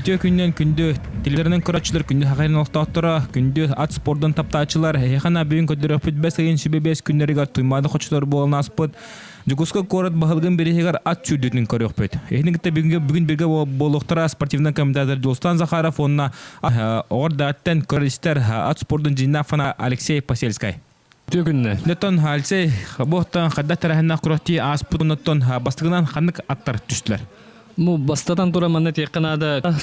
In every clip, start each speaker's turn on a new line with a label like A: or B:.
A: Үтүө күннэн күндү телевизорынан көрөөччүлэр, күндү хахайын олохтоохторо, күндү ат спордун таптааччылар, эһиэхэ бүгүн көрдөрүөхпүт бэс ыйын сүбэ бэс күннэригэр Туймаада хочотор буолан ааспыт Дьокуускай куорат баһылыгын бирииһигэр ат сүүрдүүтүн көрүөхпүт. Эһини кытта бүгүн, бүгүн бииргэ буолуохтара спортивнай комментатор Дьулустан Захаров уонна оҕор дааттан көрөр-истэр ат спордун дьиҥнээх фана Алексей Посельскай.
B: Үтүө күннэ.
A: Оттон Алексей, буохтан хайдах тэрээһиннээх күрэхтии ааспыт оннуттан бастакынан ханнык аттар түстүлэр?
B: Бу бастатан туран манна этиэххэ наада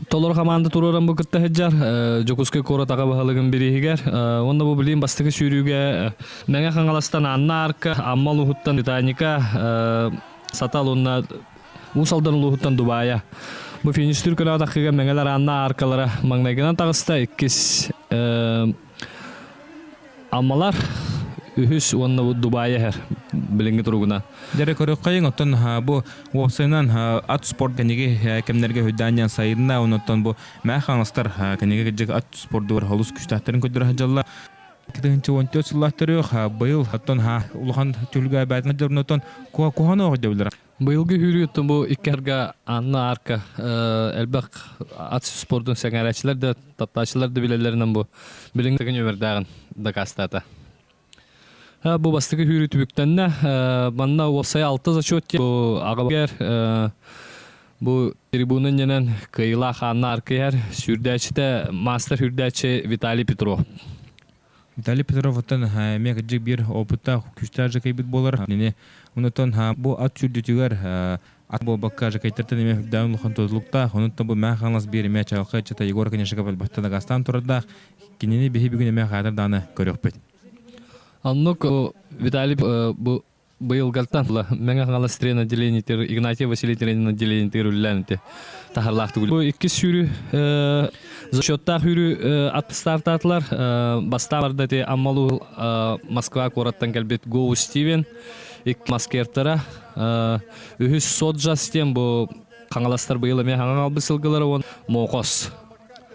B: толору хамаанда туруоран бу кытта сылдьар Дьокуускай куорат аҕа баһылыгын бирииһигэр. Уонна бу билигин бастакы сүүрүүгэ Мэҥэ Хаҥаластан Анна Арка, Амма улууһуттан Титаника, Сатал уонна Уус Алдан улууһуттан Дубая. Бу фиништүүр көлөҕө таххыга Мэҥэлэр Анна Аркалара маҥнайгынан таҕыста, иккис Аммалар үһүс уонна бу Дубай эһэр билиҥҥи туругунан.
A: Дьэрэ көрүөххэйиҥ, оттон бу уопсайынан ат спорт кэнниги кэмнэргэ хүддаан сайынна, оннуттан бу мээх хаҥастар кэнниги кырдьык ат спордугар олус күстээхтэрин көрдөрө сылдьаллар. 2014 сыллаах төрүөх быйыл оттон улахан түлгэ бээтин дьорнотон куһаҕан оҕо дьэбилэр.
B: Быйылгы сүүрүү бу икки арга Анна Арка элбэх ат спордун сэҥээрээччилэр да, таптааччылар да билэллэринэн бу билиҥҥи нүөмэрдээҕин дакаастаата. Бу бастакы сүүрүү түбүктэннэ. Манна уопсайа алта зачет бу аҕабар бу трибуна иннинэн кыайыылаах Анна Арка иһэр сүүрдээччитэ мастер сүүрдээччи Виталий Петров.
A: Виталий Петров оттон эмиэ кырдьык биир опыттаах күүстээх жакейбит буолар. Ини онтон бу ат сүүрдүүтүгэр ат буолбакка жакейтертэн эмиэ үрдээн улахан тутулуктаах. Онуттан бу Мэҥэ Хаҥалас биир эмиэ чаҕылхай ыччата Егор Конешников элбэхтэ дакаастаан турардаах. Кинини биһи бүгүн эмиэ хаатыр даҕаны көрүөхпүт.
B: Оннук Виталий бу Быйылгалтан Мэҥэ Хаҥалас трен отделениетигэр Игнатий Василий тренин отделениетигэр үлэлээн ити таһарлаахтык. Бу иккис сүүрүү зачеттаах сүүрүү ат стартаатылар. Бастаан барда ити Аммалуу Москва куораттан кэлбит Гоу Стивен, икки Маскертара, үһүс Соджас диэн бу Хаҥаластар быйыл эмиэ хаҥан албыс сылгылара уон Мокос.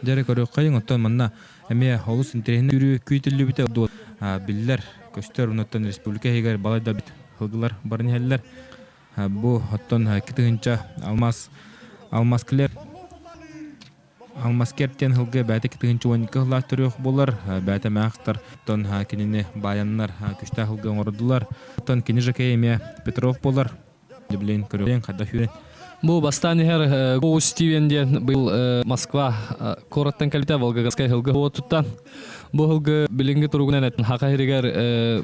A: Дьэрэ көрүөххэйиҥ, оттон манна эмиэ олус интэриэһинэй сүүрүү күүтүллүбүтэ биллэр, көстөр. Онуттан республика иһигэр балай да бит ылгылар баран иһэллэр. Бу оттон 2 тыһыынча алмаз алмазклер алмазкер диэн сылгы бэйэтэ 2 тыһыынча 12 сыллаах төрүөх буолар. Бэйэтэ мэхтар оттон кинини баайаннар күстээх сылгы оҥордулар. Оттон кини жакей эмиэ Петров буолар. Блин, көрөйөн хайдах сүүрэн.
B: Бу бастаан иһэр Гоу Стивен диэн быйыл Москва куораттан кэлбитэ Волгоградскай сылгы уотуттан. Бу сылгы билиҥҥи туругунан Хаха сиригэр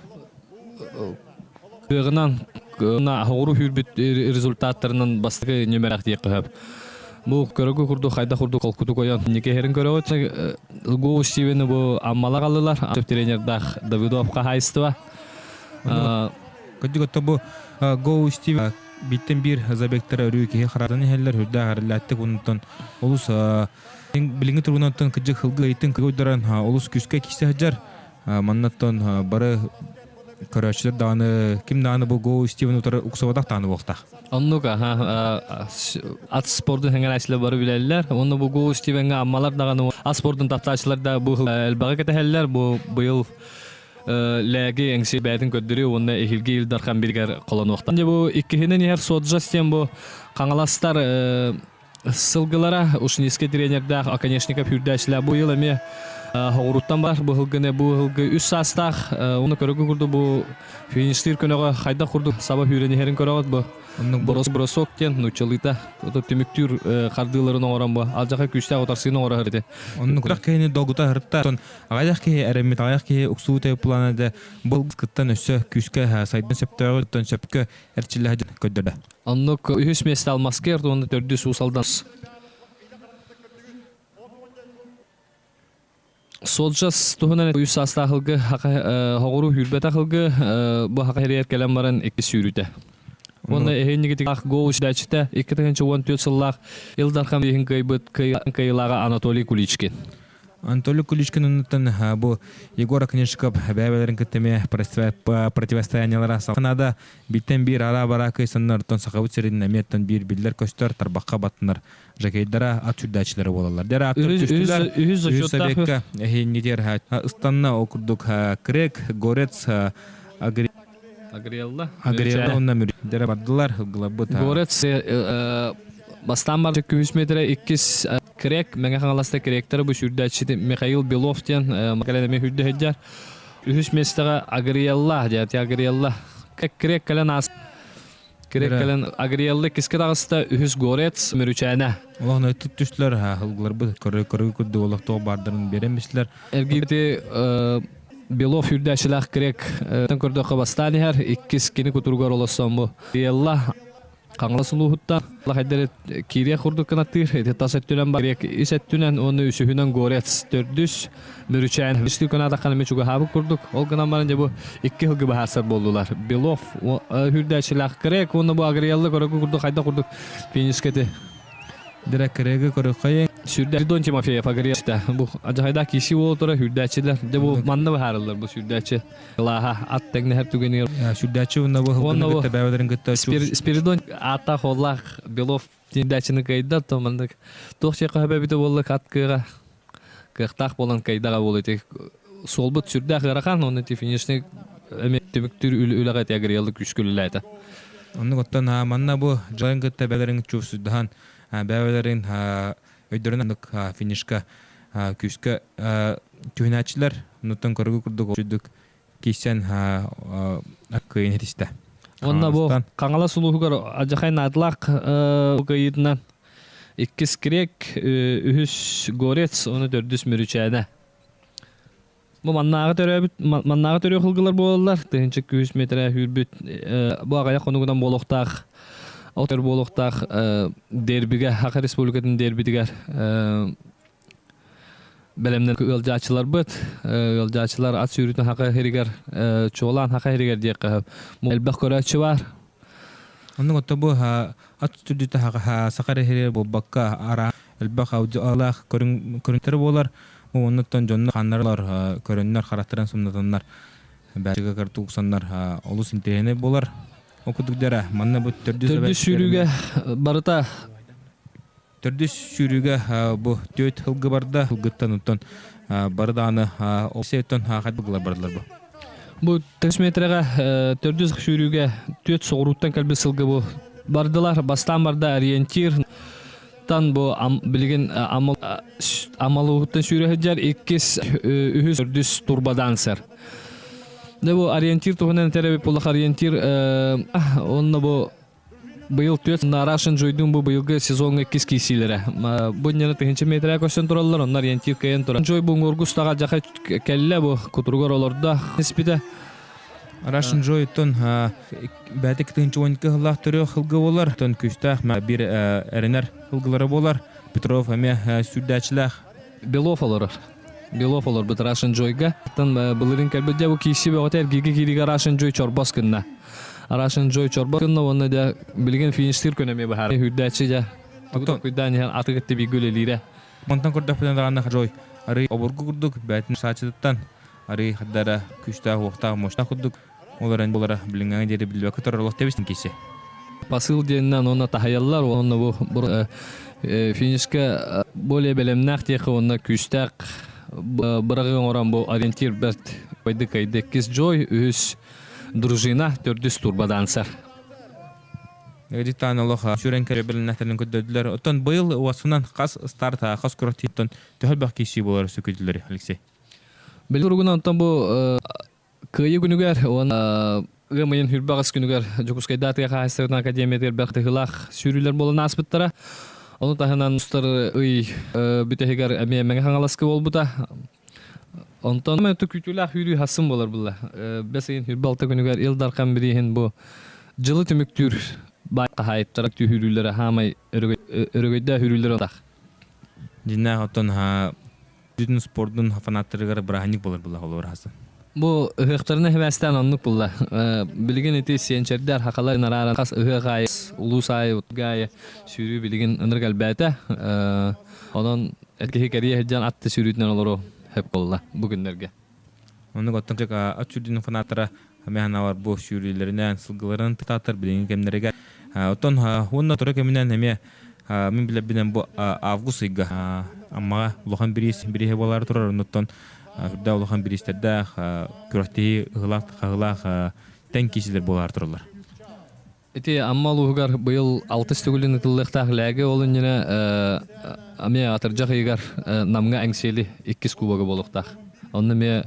B: кыаҕынан оҕуру сүүрбүт результаттарынан бастакы нүмерэх диэххэ сөп. Бу көрөгү курдук хайдах курдук холкутук ойон никэһэрин көрөҕүт. Гоу Стивени бу Аммалар аллылар. Тренердаах Давидов хаһаайыстыба.
A: Кырдьык, оттон бу Go Steve бииртэн биир забегтара өрүү киһи харадан иһэллэр, үрдээх эрэллээттик онтон олус билиҥҥи туругунан кырдьык сылгы ыйтын кыйдаран олус күүскэ киирсэ сылдьар. Маннаттан бары көрөөччүлэр даҕаны ким даҕаны бу Go Steven утары уксубатах даҕаны буолтах.
B: Оннук аха ат спордун сэҥээрээччилэр бары билэллэр. Уонна бу Go Stevenҥа аммалар даҕаны ат спордун таптааччылар да бу элбэҕи кэтэһэллэр. Бу быйыл лээги эҥси бэйэтин көрдөрүү уонна эһиилги Ил Дархан биригэр холонуохтаах. Дьэ бу иккиһинэн иһэр Соджас диэн бу Хаҥаластар сылгылара Ушницкий тренердээх Оконешников сүүрдээччилээх бу ыйыл эмиэ хоҕуруттан бар бу сылгыны бу сылгы үс саастаах уонна көрөгү курдук бу фиништиир көнөҕө хайдах курдук саба сүүрэн иһэрин көрөҕүт бу Брос бросок диэн нууччалыыта түмүктүүр хардыыларын оҥорон бу алдьархай күүстээх утарсыыны оҥорор ити.
A: Оннук киһини долгута сырытта. Аҕыйах киһи эрэммит, аҕыйах киһи уксуу плана да бұл кыттан өссө күүскэ сайдан сөптөөҕү оттон сөпкө эрчиллэ көрдөрдө.
B: Оннук үһүс миэстэ Алмаскер уонна төрдүс Уус Алдан. Солжас туһунан үс саастаах ылгы хоҕуруу сүүрбэтэх ылгы бу хака хэрийэр кэлэн баран икки сүүрүтэ. Уонна эһииннигитик гол үчүдээччитэ 2014 сыллаах Ил Дархан иһин кыайбыт кыайыылааҕа Анатолий Куличкин.
A: Анатолий Куличкин бу Егор Оконешников бэйэ-бэйэлэрин кытта эмиэ противостояниелара салҕанада бииртэн биир араа-бараа кыйсаннар Сахабыт сирин эмиэттэн биир биллэр-көстөр тарбахха баттанар жокейдара ат сүүрдээччилэрэ буолаллар. Дэр аттар түстүлэр.
B: Үһүс
A: Үһүс забегка эһииннитер ыстанна ол курдук Крек, Горец,
B: Агриэлла.
A: Агриэлла уонна Дэрэ бардылар, ылгыларбыт.
B: Горец. Бастаан бар 200 метрэ иккис Крек, Мэҥэ Хаҥаласта Кректары бу сүүрдээччити Михаил Белов диэн кэлэн эмиэ сүүрдэ сылдьар. Үһүс миэстэҕэ Агриелла, дьэ Агриелла. Крек кэлэн аас Крек кэлэн Агриелла иккискэ таҕыста, үһүс Горец, Мүрүчээнэ.
A: Олох түк түстүлэр, ылгыларбыт көрө көрө курдук олохтоох баардарын биэрэн бистилэр.
B: Эргиити Белов үрдээчилээх Крек көрдөххө бастаан иһэр, иккис кини кутуругар олоссон бу. Агриелла Хаҥалас улууһуттан хайдары киириэх курдук кынаттыыр. Ити тас өттүнэн бар ис өттүнэн уонна үсүһүнэн Горец төрдүс Мүрүчээн үстүү кынаатаххана эмиэ чугаһаабыт курдук. Ол гынан баран дьэ бу икки сылгы быһаарсар буоллулар. Белов хүрдээчилээх Крек уонна бу Агриелла көрөгү курдук хайдах курдук финишкети
A: Дирэ Креги көрөххөйүн.
B: Сүрдэ Дон Тимофеев Агриелла бу ажахайда киси уол тура хүрдээчилэр. Дьэ бу манна быһаарыллар бу сүрдээчи. Лааһа ат тэҥнэһэр түгэнигэр
A: Сүрдээччи уонна бу
B: Уонна
A: һылгыны
B: бу
A: кытта бэйэлэрин кытта
B: Спиридон ааттаах уоллаах Белов сүрдээччини кыайда, то маннык туох сиэххэ сөбө буолла ат кыаҕа кыахтаах буолан кыайдаҕа буолуо ити суолбут сүрдээх ыарахан уонна ити финишный эми түмүктүүр үлэҕэ ити агриялы күүскэ үлэлээтэ.
A: Оннук оттон манна бу дьылын кытта бэйэлэрин чуусуйдаһан бэйэлэрин өйдөрүн оннук финишка күүскэ түһүнээччилэр оннуттан көрүгү курдук үрдүк киирсэн кыайын ситистэ.
B: Уонна бу Хаҥалас улууһугар Адьахай Наадылаах кыайыытынан иккис Крек, үһүс Горец, уонна төрдүс Мүрүчээнэ. Бу маннааҕы төрөөбүт маннааҕы төрүөх ылгылар буолаллар. 1200 метрэ сүүрбүт бу аҕыйах хонугунан буолуохтаах отер буолуохтаах дербигэ Саха Республикатын дербитигэр бэлэмнэн ыалдьааччыларбыт ыалдьааччылар ат сүүрүүтүн хака иһиригэр чуолаан хака иһиригэр диэххэ элбэх көрөөччү баар.
A: Оннук отто бу ат сүрдүтэ саха иһиригэр буолбакка ара элбэх аудиолаах көрүҥтэрэ буолар. Оннуттан дьонно ханнарылар көрөннөр харахтарын сымнатаннар бэчигэ картууксаннар олус интэриэһинэй буолар. Ол курдук дьара манна бу төрдүс
B: Төрдүс сүүрүүгэ барыта
A: Төрдүс сүүрүүгэ бу түөрт сылгы барда. Сылгыттан оттон бары даҕаны оттон хайбыгылар бардылар бу.
B: Бу 3 метрэҕэ төрдүс сүүрүүгэ түөрт соҕурууттан кэлбит сылгы бу бардылар. Бастаан барда ориентир тан бу билигин амалууһуттан сүүрэ сылдьар иккис үһүс төрдүс турбодансер. Дэ бу ориентир туһунан этэр эбит ориентир онно бу Быйыл түөрт Russian Joy-дун бу быйылгы сезоҥҥа иккис киирсиилэрэ. Бу инньэни тыһыынча метрэ көрсөн тураллар, онно ориентир кыайан турар. Joy бу уҥуоргу устаҕа дьаха кэллэ бу кутуругар олордо испитэ.
A: Russian Joy-тон бэйэтэ 2012 сыллаах төрүөх сылгы буолар. Тон күүстээх биир эрэнэр сылгылара буолар. Петров эмиэ сүүрдээччилээх.
B: Белов олорор. Белов олорбут Russian Joy-га. Оттон былырыын кэлбит дьэ бу киирсии бөҕөтө эргииргэ киириигэ Russian Joy чорбос гынна. Russian Joy чорбос гынна уонна дьэ билигин фиништиир күн эмиэ баһаар. Хүрдээччи дьэ
A: Оттон
B: куйдаан иһэн аты кытта бииргэ үлэлиирэ.
A: Онтон көрдөхпүнэ даҕаны Joy арыы обургу курдук бэйэтин саачытыттан арыы хардара күүстээх уохтаах мощтаах курдук ол эрэн буолара билиҥҥэ диэри билбэккэ турар олох тэбистин киси.
B: Посыл диэнинэн уонна таһыйаллар уонна бу финишка более бэлэмнээх диэххэ уонна күүстээх быраҕыы оҥорон бу ориентир бэрт байдык кайды иккис Джой үһүс дружина төрдүс турбодансер.
A: Диктан олох сүрэн кэрэ билиннэхтэрин көрдөрдүлэр. Оттон быйыл уосунан хас старт хас күрэхтииттэн төһө элбэх киирсии буолар сүкүдүлэр Алексей?
B: Били туругунан оттон бу Кыайыы күнүгэр уонна ыам ыйын хүрбэҕис күнүгэр Дьокуускайдаа тыа хаһаайыстыбатын академиятыгар бэрт тыһыылаах сүүрүүлэр буолан ааспыттара. Ону таһынан устар ый бүтэһигэр эмиэ Мэҥэ Хаҥаласка буолбута. Онтон күүтүүлээх үүрүү хассын буолар булла. Бэс ыйын 26 күнүгэр Ил Дархан бирииһин бу дьылы түмүктүүр баай хаһаайыттара түһүүрүүлэрэ хаамай өрөгөйдөөх үүрүүлэр отах.
A: Дьиннээх оттон Бүтүн спордун фанаттарыгар бырааһынньык буолар буолла холобур хаса.
B: Бу ыһыахтарына хибээстээн оннук булла. Билигин ити сиэнчэрдэр хахалар нарааран хас ыһыах аайы улуус аайы аайы сүүрүү билигин ынырык элбээтэ. Онон киһи кэрийэ сылдьан атты сүүрүүтүнэн олору хөп буолла бу күннэргэ.
A: Оннук оттон ат сүүрдүүнүн фанаттара хамыһаналар бу сүүрүүлэринэн сылгыларын тутааттар билиҥҥи кэмнэригэр. Оттон уонна тура кэминэн эмиэ мин билэрбинэн бу август ыйга Аммаҕа улахан бириис бирииһэ буолаары турар. Оннуттан үрдээх улахан бириистэрдээх күрэхтэһии ыһылаах хаһыылаах тэҥ киисилэр буолаары тураллар.
B: Ити Амма улууһугар быйыл алтыс төгүлүн ытыллыахтаах лээги ол иннинэ эмиэ атырдьах ыйыгар Намҥа Эҥсиэли иккис кубога буолуохтаах. Онно эмиэ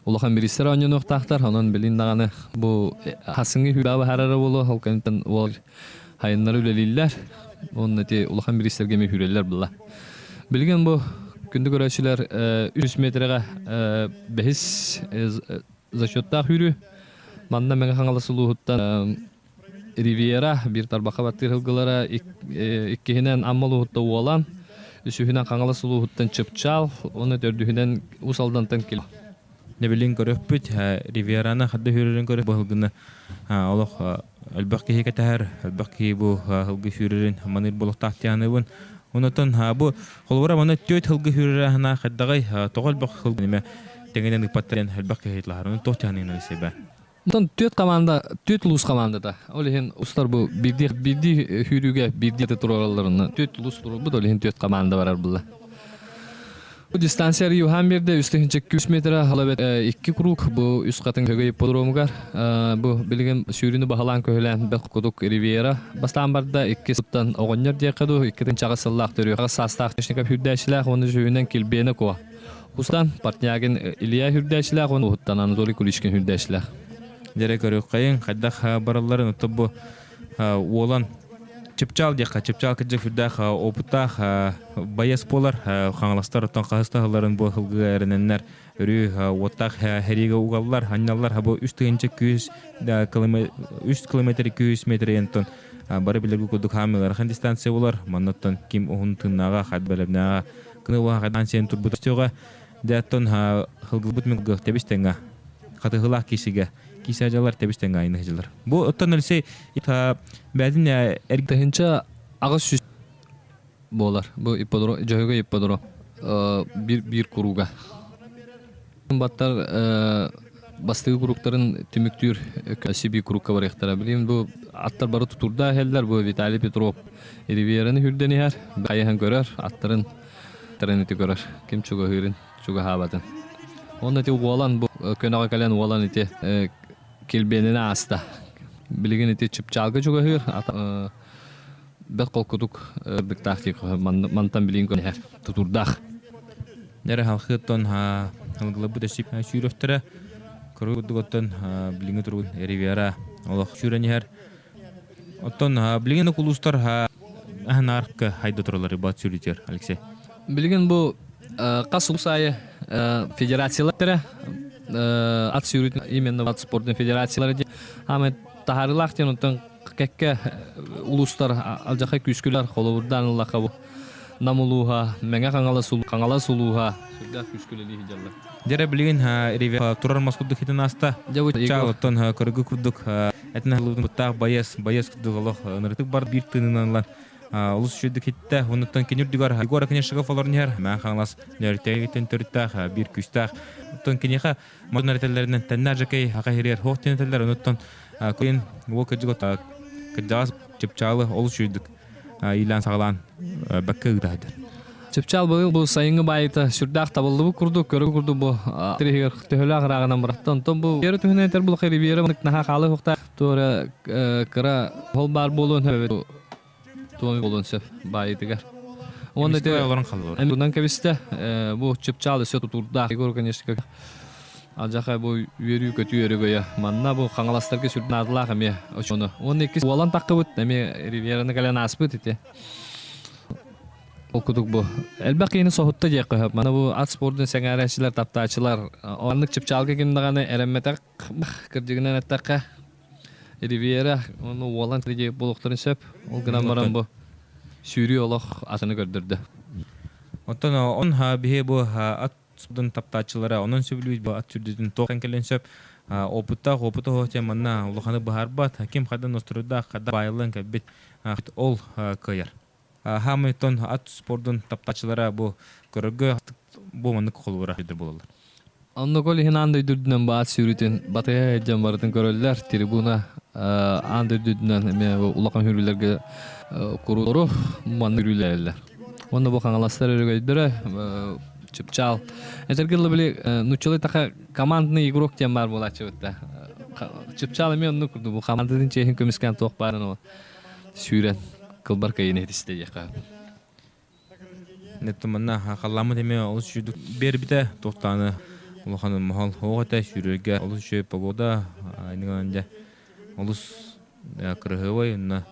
B: улахан бириистэр оонньонуохтаахтар. Онон билин даҕаны бу хасыҥҥы хүүраа баһаарара буолуо, ол кэнниттэн уол хайыннары үлэлииллэр. Уонна ити улахан бириистэргэ эмиэ хүүрэллэр буолла. Билигин бу күндү көрөөччүлэр 3 метрэҕэ бэһис зачеттаах үүрүү. Манна Мэҥэ Хаҥалас улууһуттан Ривьера биир тарбахха баттыыр сылгылара иккиһинэн Амма улууһуттан Уолан, үсүһүнэн Хаҥалас улууһуттан Чыпчаал уонна төрдүһүнэн Уус Алдантан Кил.
A: Нэбилин көрөппүт, Ривьераны хадда сүүрэрин көрө быһылгыны олох элбэх киһи кэтэһэр, элбэх киһи бу сылгы сүүрэрин маныыр буолуохтаах дианыбын. Онотон бу холобура маны түөрт сылгы сүүрэрэ хана хайдаҕай тоҕо элбэх сылгы неме тэҥинэн ыппаттар диэн элбэх киһи ыйыталаһар. Ону туох дьаһаныгын Алексей
B: Онтон түөрт команда, түөрт улуус командата. Ол иһин устар бу биирдии биирдии сүүрүүгэ биирдии туруоралларына түөрт улуус туруорбут, ол иһин түөрт команда барар буолла. Бу дистанция Юхан биэрдэ үс тыһыынча 200 метрэ халабет икки круг бу үс хатын хөгөй ипподромугар бу билигин сүүрүүнү баһылаан көһүлээн бэл кудук Ривьера бастаан барда икки суттан оҕонньор диэххэ дуу икки тыһыынчаҕа сыллаах төрүөх саастаах техника хүрдээчилээх уонна сүүһүнэн килбиэнэ куо Устан Портнягин Илья хүрдээчилээх уонна уһуттан Анатолий Куличкин хүрдээчилээх.
A: Дьэрэ көрүөххэйиҥ хайдах баралларын ото бу уолан Чыпчаал диэххэ, Чыпчаал кырдьык сүрдээх опыттаах байыас буолар. Хаҥаластар оттон хаһыс таһылларын бу сылгыга эрэнэннэр өрүү уоттаах сэриигэ угаллар, анньаллар. Бу 3 тыһыынча 3 километр 200 метр онтон бары билэргэ курдук хаамыы ыарахан дистанция буолар. Манна ким уһун тыыннааҕа, хат бэлэмнээҕэ кыны уһаҕадан сиэн турбут өстөөҕө дьэ оттон сылгылбыт мин тэбис тэҥҥэ хатыһылаах киисигэ киисэ дьалар тэбис тэҥҥэ айны дьалар. Бу оттон Алексей бээтин
B: 1800 буолар. Бу ипподро Дьөһөгөй ипподро биир биир курууга. Баттар бастакы куруктарын түмүктүүр Сибии курукка барыахтара. Билигин бу аттар бары тутурда иһэллэр. Бу Виталий Петров Ривьераны хүрдэн иһэр. Хайыһан көрөр, аттарын аттарын ити көрөр. Ким чугаһыырын, чугаһаабатын. Онно ити уолан бу көнөҕө кэлэн уолан ити килбиэнин ааста. Билигин ити чыпчаалга чугаһыыр. Бэрт холкутук ырдыктаах дии мантан билигин көрө тутурдаах.
A: Дэрэ халхыттан ылгылабыт өссүп сүүрөхтөрө көрүү курдук оттон билиҥҥи туругун Ривьера олох сүүрэн иһэр. Оттон билигин улуустар аһынаарка хайда тураллар бат сүүрүтүөр Алексей.
B: Билигин бу хас улус аайы федерациялар ат сүүрүүтүн именно ат спортун федерациялары диэн аамай таһаарыылаах диэн оттон кэккэ улуустар алдьархай күүскүлэр холобурдаан ыллахха бу Нам улууһа, Мэҥэ Хаҥалас Хаҥалас улууһа сүрдээх күүскүлэлии сылдьаллар.
A: Дьэрэ билигин турар мас курдук хитин ааста.
B: Дьэ бу
A: Чаал оттон көргү курдук этин буттаах байыас, байыас курдук олох ынырытык бар биир тыынынан ылан олус үчүгдүк хиттэ. Онуттан кини үрдүгэр Егор Оконешников олорон иһэр. Мэҥэ Хаҥалас нөрүтээҕиттэн төрүттээх биир күүстээх. Оттон киниэхэ модун этэллэринэн тэннэ жакей аха иһириэр хоох диэн этэллэр. Онуттан кыйын уол кырдьык кырдьаҕас чыпчаалы олус үчүгдүк иилээн саҕалаан бэккэ ыыта сылдьар.
B: Чыпчаал быйыл бу сайыҥҥы баайыта сүрдээх табыллыбыт курдук, көрө курдук бу иһигэр төһөлөөх ырааҕынан бырахта. Онтон бу Ривьера түһүнэн этэр булаха Ривьера наһаа хаалыы хуохтаах туора кыра хол баар буолуон сөп туон буолуон сөп баайытыгар.
A: Уонна ити олорон хааллылар.
B: Онон кэбистэ бу чыпчаал өссө тутуурдаах Егор конечно Алдьархай бу үөрүү-көтүү өрөгөйө. Манна бу Хаҥаластарга сүрдээх наадалаах эмиэ очону. Уонна иккис уолан таххыбыт эмиэ Ривьераны кэлэн ааспыт ити. Ол курдук бу элбэх киһини соһутта диэххэ сөп. Мана бу ат спордун сэҥээрээччилэр, таптааччылар оннук чыпчаалга ким даҕаны эрэммэтэх кырдьыгынан эттэххэ Ривьера уонна уолан диэки буолуохтарын сөп. Ол гынан баран бу сүүрүү олох атыны көрдөрдө.
A: Оттон он биһи бу ат спордун таптааччылара онон сөбүлүүр ат сүрдүтүн туохтан кэлэн сөп опыттаах опыта суох диэн манна улаханы быһаарбат ким хайдан ностуруйдаах хайда баайыллан кэлбит ол кыайар хаамыйтон ат спордун таптааччылара бу көрөргө бу маннык холобура буолаллар.
B: Оннук ол иһин аан дойду үрдүнэн бу ат сүүрүүтүн батыһа сылдьан барытын көрөллөр. Трибуна аан дойду үрдүнэн эмиэ улахан сүүрүүлэргэ куруур маннык сүүрүүлэрэллэр. Уонна бу хаҥаластар өрөгөйдөрө. Чыпчаал. Этэргэ дылы били нууччалыы таха командный игрок диэн баар буолааччыбыт да. Чыпчаал эмиэ оннук курдук бу командатын чиэһин көмүскээн туох баарын ол сүүрэн кылбар кыайыыны ситистэ диэххэ.
A: Манна халлааммыт эмиэ олус үчүгэй биэрбитэ туохтааны улахан моһол суох этэ сүүрэргэ олус үчүгэй погода дьэ олус кыраһыабай уонна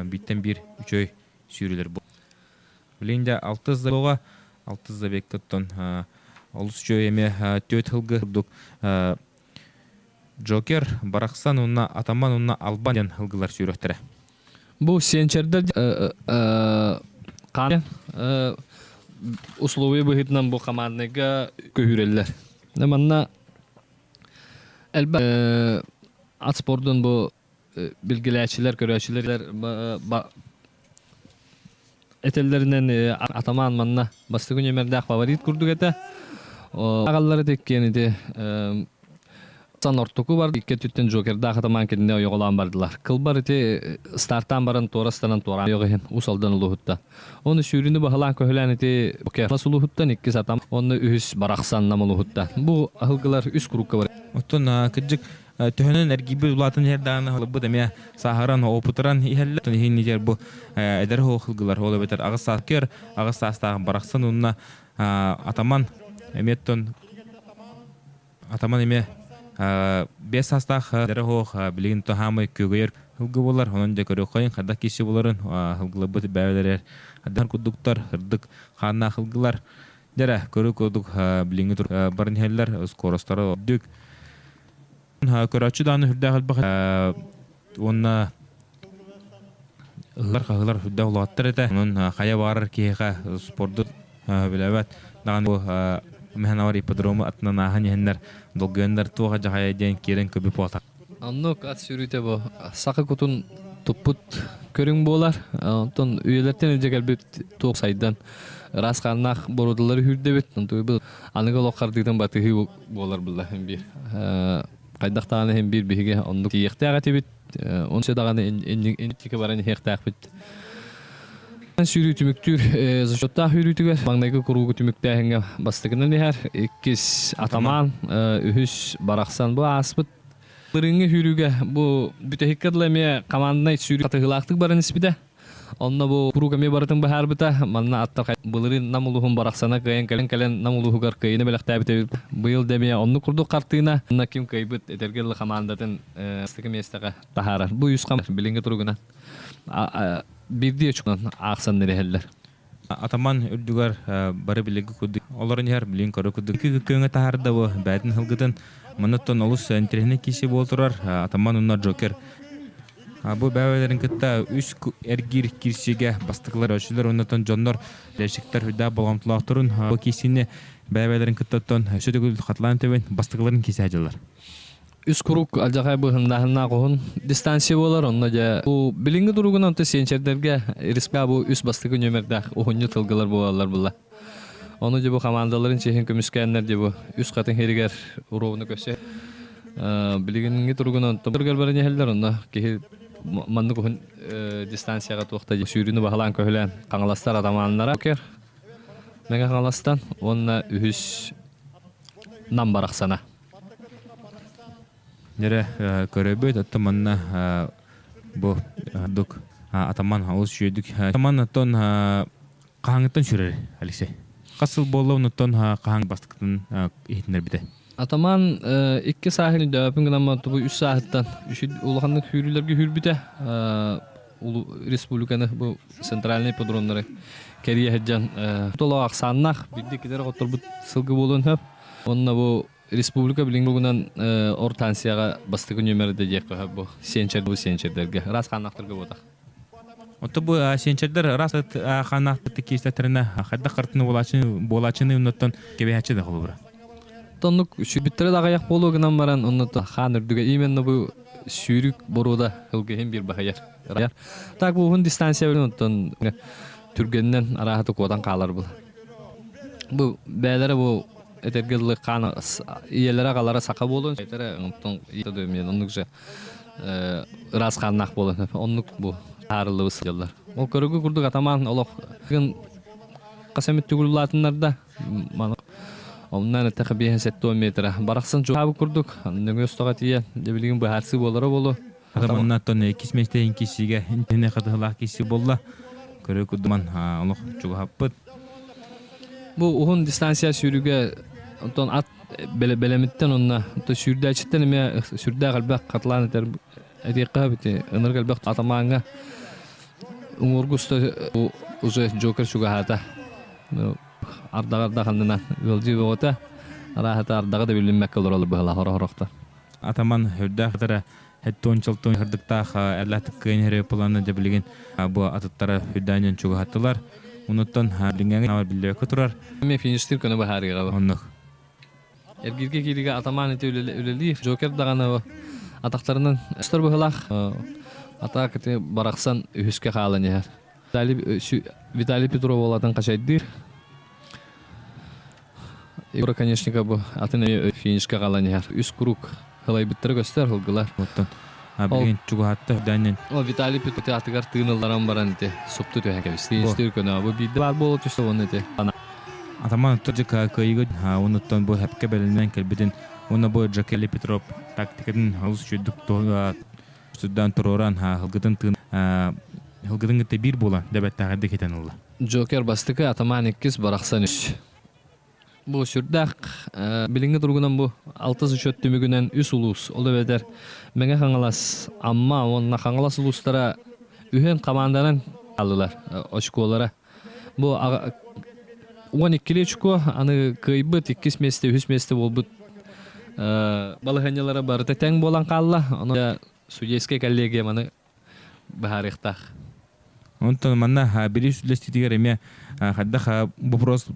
A: бииртэн биир үчүгэй сүүрүүлэр Билигин дьэ алтыс забега алтыс забегка оттон олус үчүгэй эмиэ түөрт сылгы курдук Джокер, Барахсан уонна Атаман уонна Албан диэн сылгылар сүүрүөхтэрэ.
B: Бу сиэнчэрдэр хаан условия быһыытынан бу командныйга көһүүрэллэр. Манна элбэх ат спордун бу билгэлээччилэр, көрөөччүлэр этэллэринэн атамаан манна бастакы нүөмэрдээх фаворит курдук этэ. Аҕаллары тиккиэн ити сан ортоку бар икки өттүттэн Джокердаах атамаан кинини ойоҕолоон бардылар. Кылбар ити стартаан баран туора ыстанан туораан ойоҕо иһин Уус Алдан улууһуттан. Ону сүүрүүнү баһылаан көһүлээн ити Кефас улууһуттан иккис атам, онно үһүс Барахсан Нам улууһуттан. Бу аһылгылар үс курукка бар.
A: Оттон кырдьык төһөнөн эргийбит улаатан иһэр даҕаны ылбыт эмиэ сааһыран, опытыран иһэллэр. Иһин иһэр бу эдэр ылгылар, ол эбэтэр аҕыс саас аҕыс саастаах барахсан уонна атаман эмиэ оттон атаман эмиэ 5 саастаах эдэр оһох билигин хаамай күөгөйөр ылгы буолар. Онон дьэ көрүөххэйин хайдах киси буларын ылгылабыт бэйэлэрэр адан курдуктар ырдык хааннаах ылгылар Дьэрэ, көрүү курдук билиҥҥи тур баран иһэллэр, скоростара үрдүк. Көрөөччү даҕаны үрдээх элбэх уонна ыһылар хаһылар үрдээх улааттар этэ. Онон хайа баҕарар киһиэхэ спорду билэбэт даҕаны бу Мэхэнавар ипподрому атынан ааһан иһэннэр долгуйаннар туох дьаһайа диэн киирэн көбү буолта.
B: Оннук ат сүүрүүтэ бу саха кутун туппут көрүҥ буолар. Онтон үйэлэртэн илдьэ кэлбит туох сайдан ыраас хааннаах боруодалары үүрдэбит. Онтуйбут аныгы олох хардыытын батыһыы буолар булла иһин биир. Хайдах даҕаны иһин биир биһиги оннук тиийиэхтээх этибит. Онча даҕаны инники баран иһиэхтээхпит. Сүүрүү түмүктүүр зачеттаах үүрүүтүгэр маҥнайгы куруугу түмүктээһиҥҥэ бастакынан иһэр, иккис атамаан, үһүс барахсан бу ааспыт. Былырыыҥҥы сүүрүүгэ бу бүтэһиккэ дылы эмиэ команднай сүүрүү хатыһыылаахтык баран испитэ. Онно бу куруук эмиэ барытын быһаарбыта. Манна аттар былырыын Нам улууһун барахсана кыайан кэлэн кэлэн Нам улууһугар кыайыыны бэлэхтээбитэ. Быйыл да эмиэ оннук курдук хартыына. Онно ким кыайбыт этэргэ дылы хамаандатын бастакы миэстэҕэ таһаарар. Бу үс хам билиҥҥи туругунан биирдии очконан аахсан ирэһэллэр.
A: Атаман үрдүгэр бары билиги курдук олорон иһэр, билин көрө курдук көҥө таһаарда бу бээтин сылгытын. Манныттан олус интэриэһинэй киси буол турар. Атаман уонна Джокер бу бэйэлэрин кытта үс эргиир киирсиигэ бастакылар өчүлэр уоннаттан дьоннор лешиктэр үрдээх болҕомтолоохторун бу киирсиини бэйэлэрин кыттаттан өссө төгүл хатылаан төбөн бастакыларын киирсэ дьыллар.
B: Үс куруук алдьархай быһыннааһыннаах уһун дистанция буолар, онно дьэ бу билиҥҥи туругунан онто сиэнчэрдэргэ РСП бу үс бастакы нүөмэрдээх уһунньу тылгылар буолаллар була. Ону дьэ бу хамаандаларын чиэһин көмүскээннэр дьэ бу үс хатыҥ иһигэр уруобуну көрсө билигиҥҥи туругунан онто баран иһэллэр, онно киһи маннык уһун дистанцияҕа туохта сүүрүүнү баһылаан көһүлээн Хаҥаластар атамааннара Мэҥэ Хаҥаластан уонна үһүс Нам барахсана.
A: Дьэрэ көрөбүт, оттон манна бу ордук атаман олус үчүгэйдик. Атаман оттон хаһааҥҥыттан сүрэр, Алексей? Хас сыл буолла онуттан хаһан бастакытын иһитиннэрбитэ?
B: Атаман икки сааһын өйдөөбөппүн гынан бу үс сааһыттан улаханнык сүүрүүлэргэ сүүрбүтэ. Республиканы бу центральный ипподромнары кэрийэ сылдьан толо ахсааннаах биирдэ иккитэ эрэ хотторбут сылгы буолуон сөп. Онно бу республика билиҥҥи туругунан ортансияҕа бастакы нүөмэрдэ диэххэ сөп бу сиэнчэр бу сиэнчэрдэргэ ыраас хааннаахтарга буотах.
A: Отто бу сиэнчэрдэр ыраас хааннаахтар киирсэттэринэ хайдах хартыны буолааччыны буолааччыны оннуттан кэбиһээччи да холобура.
B: Оннук сүүрбүттэрэ да аҕыйах буолуо гынан баран онно хаан үрдүгэ именно бу сүүрүк боруода ылгыһын биир баһыйар. Так бу уһун дистанция оттон түргэнинэн арааһа куотан хаалар был. Бу бээлэрэ бу этэргэ дылы хаан ийэлэрэ аҕалара саха буолуон этэрэ онтон оннук же ыраас хааннаах буолан оннук бу таарыллыбыт сылдьаллар. Ол көрүгү курдук атамаан олох. Хас эмит төгүл улаатыннарда. Маны оннан эттэхэ 5-70 метра. Барахсан чугаабыт курдук нөҥүө устаҕа тиийэн, дьэ билигин быһаарсыы буолара буолуо.
A: Хатаманнаттан иккис миэстэһин киссигэ интине хатыһылаах кисси буолла. Көрө курдуман олох чугаһаппыт.
B: Бу уһун дистанция сүүрүүгэ онтон ат бэлэмиттэн онно сүүрдээччиттэн эмиэ сүрдээх элбэх хатылаан этэр этиэххэ эбити ынырык элбэх атамааҥҥа уҥуоргу уста уже Джокер чугаһаата. Ардаҕар да ханнынан ыалдьыы бөҕөтө арааһата ардаҕа да билиммэккэ олоролор быһалаах орохорохто.
A: Атаман үрдээх ытара хеттуончалтон хырдыктаах эллаатык кыайын херэ пыланы дьэ билигин бу атыттара үрдээн чугаһаттылар. Онуттан билиҥҥэ биллибэккэ турар.
B: Эмиэ фиништир көнө быһаарыаҕа.
A: Оннук.
B: Эргииргэ кииригэ атамаан ити үлэлиир. Джокер даҕаны атахтарынан өстөр быһылаах атаак ити барахсан үһүскэ хаалан иһэр. Виталий Петров уолатын хачайдыыр. Егор Конечников бу атын финишка хаалан иһэр. Үс круг ылайбыттара көстөр ылгылар.
A: Оттон билигин чугаһатта үрдээннэн.
B: О Виталий Петров атыгар тыын ылларан баран ити супту түһэн кэбис. Фиништир көнө. Бу биирдэ баар буола түстэ уонна ити.
A: Атаман оттон кыайыгы онуттан бу хэпкэ бэлэмнэн кэлбитин уонна бу Джакели Петров тактикатын олус үчүгдүк сүрдээн туруоран һылгытын тыын һылгытын кытта биир буолан дэбэттээҕэрдик хитэн ылла.
B: Джокер бастакы, атаман иккис, барахсан үс. Бу сүрдээх билиҥҥи туругунан бу алтыс учет түмүгүнэн үс улуус, ол эбэтэр Мэҥэ Хаҥалас, Амма уонна Хаҥалас улуустара үһүөн хамаанданан хааллылар очколара. Бу 12 очко аны кыайбыт иккис миэстэ, үһүс миэстэ буолбут балаһыанньалара барыта тэҥ буолан хаалла. Ону судейскай коллегия маны быһаарыахтаах.
A: Онтон манна бириис үллэстиитигэр эмиэ хайдах вопрос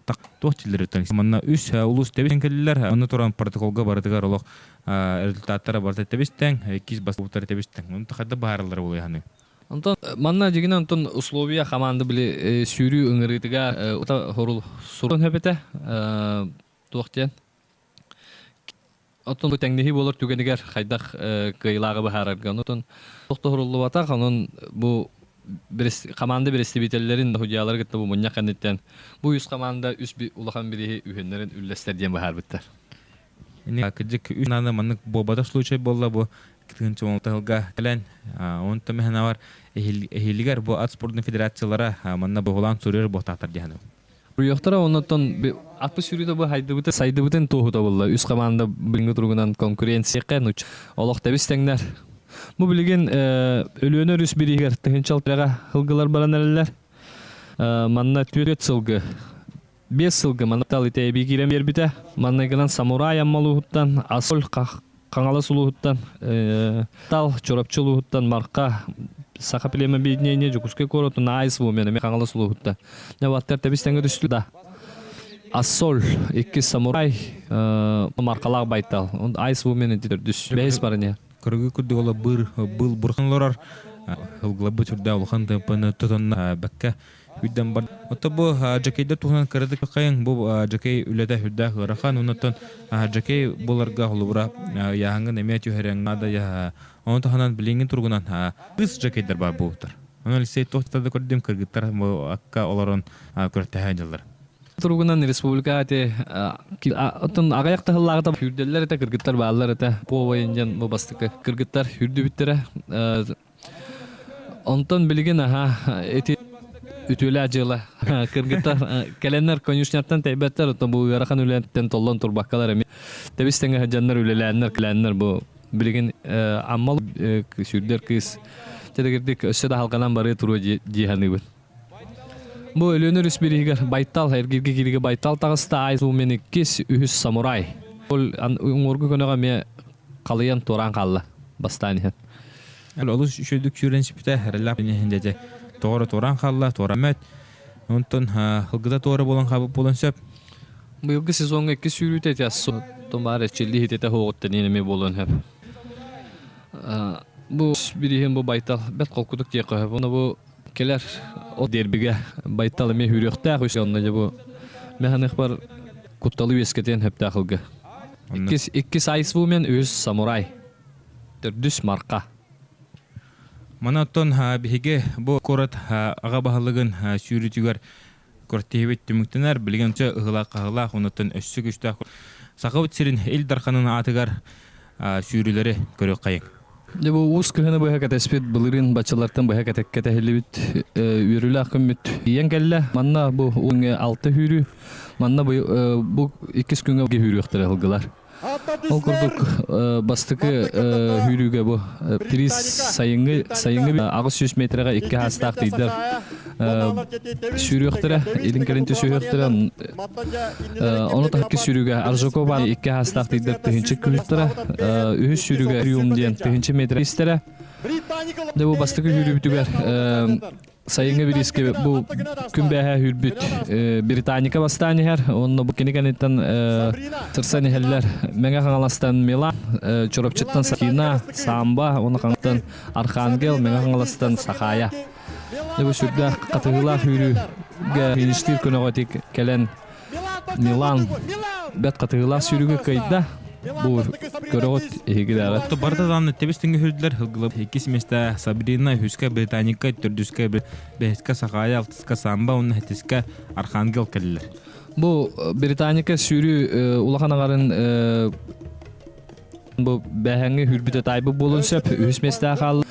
A: туох дьиллэриттэн манна үс улуус тэбис кэллилэр. Онно туран протоколга барытыгар олох результаттара барыта тэбис-тэҥ, иккис бастыктара тэбис-тэҥ. Онто хайдах быһаараллара буолуой
B: Онтон манна дьигинэн онтон условия хамаанда били сүүрүү ыҥырыытыгар ута хорул сурун хөбүтэ туох диэн Оттон бу тэҥнэһии буолар түгэнигэр хайдах кыайыылааҕы быһаарарга онон туох да уһуруллубатах онон бу команда бэрэстэбиитэллэрин судьуйалары кытта бу мунньах кэнниттэн бу үс команда үс улахан бирииһи үһүннэрин үллэстэр диэн быһаарбыттар.
A: Кырдьык үс наада маннык буолбатах случай буолла бу тыһыынча кэлэн онтон мэһэнавар эһиилигэр бу ат спордун федерациялара манна быһылаан суруйар буолтаахтар диэханым.
B: Суруйуохтара оннуттан атпы сүүрүүтэ бу хайдыбыты сайдыбытын туоһута булла. Үс команда билиҥҥи туругунан конкуренцияҕа нуч олох тэбис тэҥнэр. Бу билигин Өлүөнэ өрүс бирииһигэр тыһыынча алтыга ылгылар баран эрэллэр. Манна түөрт сылгы биэс сылгы манна тал итээбии киирэн биэрбитэ. Манныгынан самурай Амма улууһуттан, Асоль Хаҥалас улууһуттан, Тал Чурапчы улууһуттан, Марха Саха племя объединение Дьокуускай куоратун Айс Вумен эмиэ Хаҥалас улууһуттан. Небаттар тэбис тэҥҥэ түстү да. Ассоль иккис самурай маркалаах байтал. Айс Вумен ити төрдүс. Бэһис барыня.
A: Көргү курдук ола быр был бурхан олорор. Ылгылабыт үрдэ улахан тыппаны тутанна бэккэ Үйдэн бар. Отто бу Жакейда туһунан кыратык хайын бу Жакей үлэтэ үрдээх ыарахан оннуттан Жакей буларга холобура яһаҥҥын эмиэ түһэрэҥ наада яһа ону таһынан билиҥҥи туругунан кыыс Жакейдар баар буолуттар. Онон Алексей туох да көрдүм кыргыттар бу акка олорон күрэхтэһэ дьыллар.
B: Туругунан республика ати оттон аҕыйах тыһыллааҕыта сүүрдэллэр этэ кыргыттар бааллар этэ по военен бу бастакы кыргыттар сүүрдүбүттэрэ Онтон билигин аһа ити үтүөлээх дьыала. Кыргыттар кэлэннэр конюшняттан тэйбэттэр, оттон бу ыарахан үлэттэн толлон турбаккалар эмиэ тэбис тэҥэ сылдьаннар үлэлээннэр кэлээннэр бу билигин Амма сүүрдэр кыыс тэтэгирдик өссө да халҕанан барыы туруо дии саныыбын. Бу Өлүөнэ өрүс бириһигэр Байтал, эргиргэ кииригэ Байтал таҕыста, Ай Сумен иккис, үһүс Самурай. Ол уҥуоргу көнөҕө эмиэ халыйан туораан хаалла бастаан иһэн.
A: Олус үчүгдүк сүүрэн испитэ, эрэллээх иһин дьэ тоҕо эрэ туораан хаалла, туораммат. Онтон ылгыта туора буолан хаалбыт буолан сөп.
B: Быйылгы сезоҥҥа икки сүүрүүтэ ити тумаар эрчиллии иһитэ суоҕуттан эмиэ буолуон сөп. Бу бирииһин бу Байтал бэрт холкутук диэххэ сөп. Уонна бу кэлэр от дербигэ Байтал эмиэ сүүрүөхтээх үс онно дьэ бу механыхпар кутталы үөскэтиэн сөптөөх ылгы. Иккис иккис айсвумен, үһүс самурай. Төрдүс марка.
A: Маны оттон биһиги бу куорат аҕа баһылыгын сүүрүүтүгэр Күрэхтэһиибит түмүктэнэр. Билигин өссө ыһыылаах-хаһыылаах, онуттан өссө күүстээх Сахабыт сирин Ил Дарханын аатыгар сүүрүүлэри көрүөххэйиҥ.
B: Дьэ бу уус кыһыны быһа кэтэспит былырыын баччалартан быһа кэтэһиллибит үөрүүлээх күммүт тиийэн кэллэ. Манна бу күҥҥэ алта сүүрүү, манна бу, бу иккис күҥҥэ сүүрүөхтэрэ сылгылар. Ол курдук бастакы сүүрүүгэ бу приз сайыҥҥы сайыҥҥы 800 метрэҕэ икки хаастаах тыйдар сүүрүөхтэрэ, илин-кэлин түсүһүөхтэрэ. Ону таһыкки сүүрүүгэ Аржакова икки хаастаах тыйдар тыһыынча күлүктэрэ, үһүс сүүрүүгэ Рюм диэн тыһыынча метр истэрэ. Дьэ бу бастакы сүүрүүбүтүгэр сайыҥҥы бириискэ бу күн бээһэ сүүрбүт Британика бастаан иһэр, уонна бу кини кэнниттэн сырсан иһэллэр Мэҥэ Хаҥаластан Милан, Чурапчыттан Сакина, Самба, уонна Хаҥаластан Архангел, Мэҥэ Хаҥаластан Сахая. Дьэ бу сүрдээх хатыһыылаах сүүрүүгэ фиништиир көнөҕө тик кэлэн Милан бэрт хатыһыылаах сүүрүүгэ кыайда. Бу көрөҕүт эһигилээҕит.
A: Отто барыта даҕаны тэбис тэҥҥэ сүүрдүлэр. Ылгылап иккис миэстэ Сабрина, үһүскэ Британика, төрдүскэ бэһискэ Сахаайа, алтыска Самба уонна сэттискэ Архангел кэллилэр.
B: Бу Британика сүүрүү улахан аҥарын Бу бэһэҥҥи хүрбүтэ таайбыт буолуон сөп, үһүс миэстэҕэ хаалла.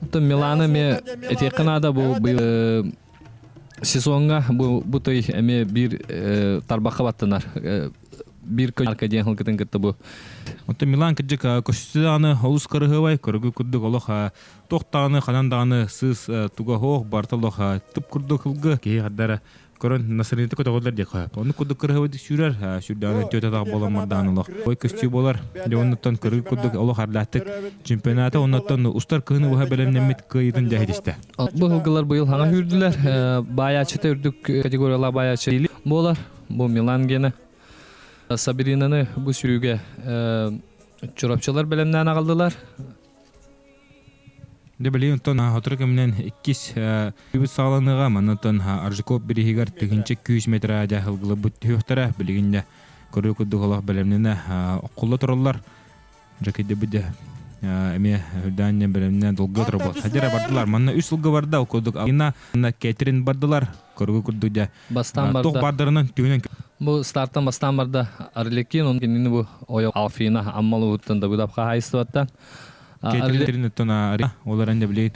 B: Оттон Миланы эмиэ этиэххэ наада бу быйыл сезоҥҥа бу бу той эмиэ биир тарбахха баттанар. Биир көньарка диэн хылгытын кытта бу.
A: Оттон Милан кырдьык көстү даҕаны олус кырыһыабай, көргү курдук олох туох даҕаны ханан даҕаны сыыс туга суох, барыта олох тып курдук ылгы киһи хардара көрөн настроениета көтөҕүллэр диэххэ сөп. Оннук курдук кырыһыбыт сүүрэр, сүүрдэҕинэ түөрт атах буолан мардаан олох. Ой көстүү буолар. Дьэ оннуттан көрүг курдук олох ардааттык чемпионата оннуттан устар кыһыны быһа бэлэмнэммит кыайыытын дьэ иһитистэ.
B: Бу сылгылар быйыл хаҥа сүүрдүлэр. Баайааччыта үрдүк категориялаах баайааччы буолар. Бу Милан гена. Сабринаны бу сүүрүүгэ Чурапчылар бэлэмнээн аҕаллылар.
A: Дьэ билигин оттон сотору кэминэн иккис үбүт саҕаланыаҕа. Манна оттон Аржаков бирииһигэр тыһыынча күүс метра дьэ ылгылыбыт түһүөхтэрэ. Билигин дьэ көрүү курдук олох бэлэмнэнэ оккулла тураллар. Дьэ кийдибит дьэ эмиэ үрдээн дьэ бэлэмнэ долгуйа турар Хадьара бардылар. Манна үс сылга барда. Ол курдук Алина Кэтрин бардылар. Көргө курдук дьэ
B: Бастаан барда.
A: Туох бардарынан түһүнэн
B: Бу стартан бастаан барда Арлекин, он кинини бу ойо Алфина Аммал уһуттан Давыдов хаһаайыстыбаттан.
A: Кэтрин оттон ол эрэн да билигин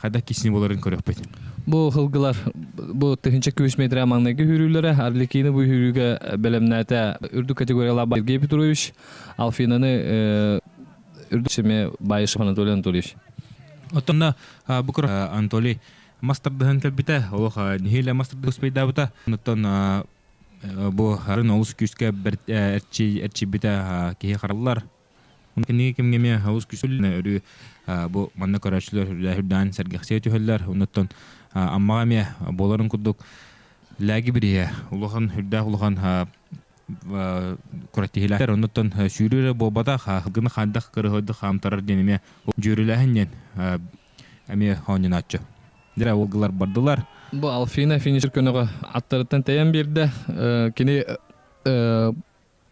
A: хайдах кисни боларын көрөкпүт.
B: Бу хылгылар бу тыһынча күүс метр маҥнайгы хүрүүлэрэ Арлекины бу хүрүүгэ бэлэмнээтэ үрдүк категориялаах Сергей Петрович Алфинаны үрдүк семе Баишев Анатолий Анатольевич.
A: Оттон бу Анатолий мас тардыһан кэлбитэ, олох нэһиилэ мас тардыһан успейдаабыта. Оттон бу арын олус күүскэ эрчийбитэ киһи хараллар. Кини кэмҥэ эмиэ олус күүсүл өрүү бу манна көрөөччүлэр үрдээн сэргэхсийэ түһэллэр. Оннуттан Аммаҕа эмиэ буоларын курдук лээги бириһэ улахан үрдээх улахан күрэхтэһиилээхтэр. Оннуттан сүүрүү эрэ буолбатах, гына хайдах кырыһыйдык хаамтарар диэн эмиэ дьүөрүлээһин диэн эмиэ оонньонооччу. Дьэ, уолгылар бардылар.
B: Бу Алфина финишер көнөҕө аттарыттан тэйэн биэрдэ. Кини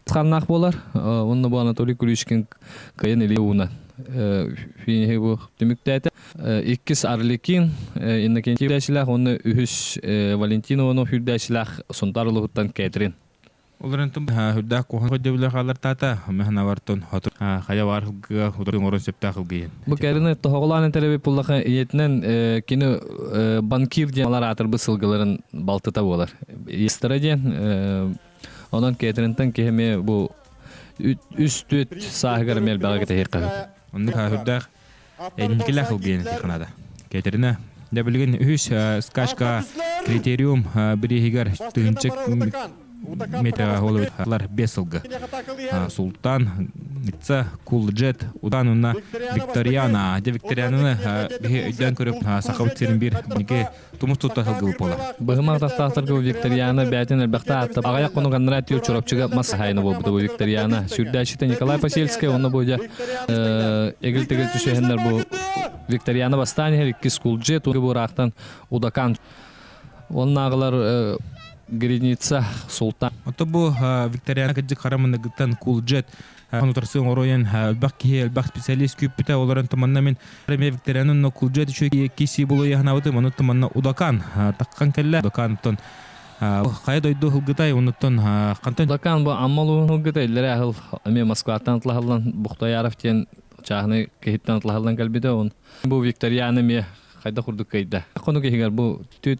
B: ханнаах буолар. Онно бу Анатолий Куличкин кыайан илии уунан финиши бу түмүктээтэ. Иккис Арлекин Иннокентий үрдээчилээх уонна үһүс Валентин Иванов үрдээчилээх Сунтаар улууһуттан Кэтрин.
A: Ол эрэн үрдээх куһаҕан көрдөбүлэ хааллартаата, мэхнавартон хоту хайа баар ылгыга утары оҥорон сөптөөх ылгыйын.
B: Бу кэрини тоһоҕолоон этэрэбит буллаха ийэтинэн кини банкир диэн алар аатырбыт сылгыларын балтыта буолар. Истара диэн онон Кэтринтэн киһи эмиэ бу үс түөт сааһыгар эмиэ элбэҕи кэтэһиэххэ сөп.
A: Оннук үрдээх инникилээх ылгыйын этиэххэ наада. Кэтрина дьэ билигин үһүс скачка критериум бирииһигэр тыһыынча метр олар бес сылга. Султан, Ницца, Кулджет, Удан уонна Викториана. Дьэ Викториананы биһи өйдөөн көрүп сахабыт сирин биир ники тумус тутта сылгыбыт буолар.
B: Быһымах тахтаахтарга Викториана бээтин элбэхтэ аатта. Аҕыйах хонук аннараа түөр Чурапчыга мас хаһаайына буолбута бу Викториана. Сүрдээччитэ Николай Посельскай уонна бу дьэ эгил-тэгил түсүһэннэр бу Викториана бастаан иһэр иккис Кулджет бу ыраахтан Удакан. Оннааҕылар Гридница Султан.
A: Ото бу Викториана кырдьык хара мыныгыттан Кулджет утарсыын оройон элбэх киһи элбэх специалист күүппүтэ олорон туманна мин эмиэ Викториана но Кулджет үчүгэй киси булуйаһанабытым ону туманна Удакан таххан кэллэ Удакан оттон Хайа дойду һылгытай онуттан хантан
B: Лакан бу Амма улууһун һылгыта иллэрээ аһыл эмиэ Москваттан атлаһыллан Бухтаяров диэн чааһынай киһиттэн атлаһыллан кэлбитэ. Он бу Викторианы эмиэ хайдах курдук кыайда. Хонук иһигэр бу түт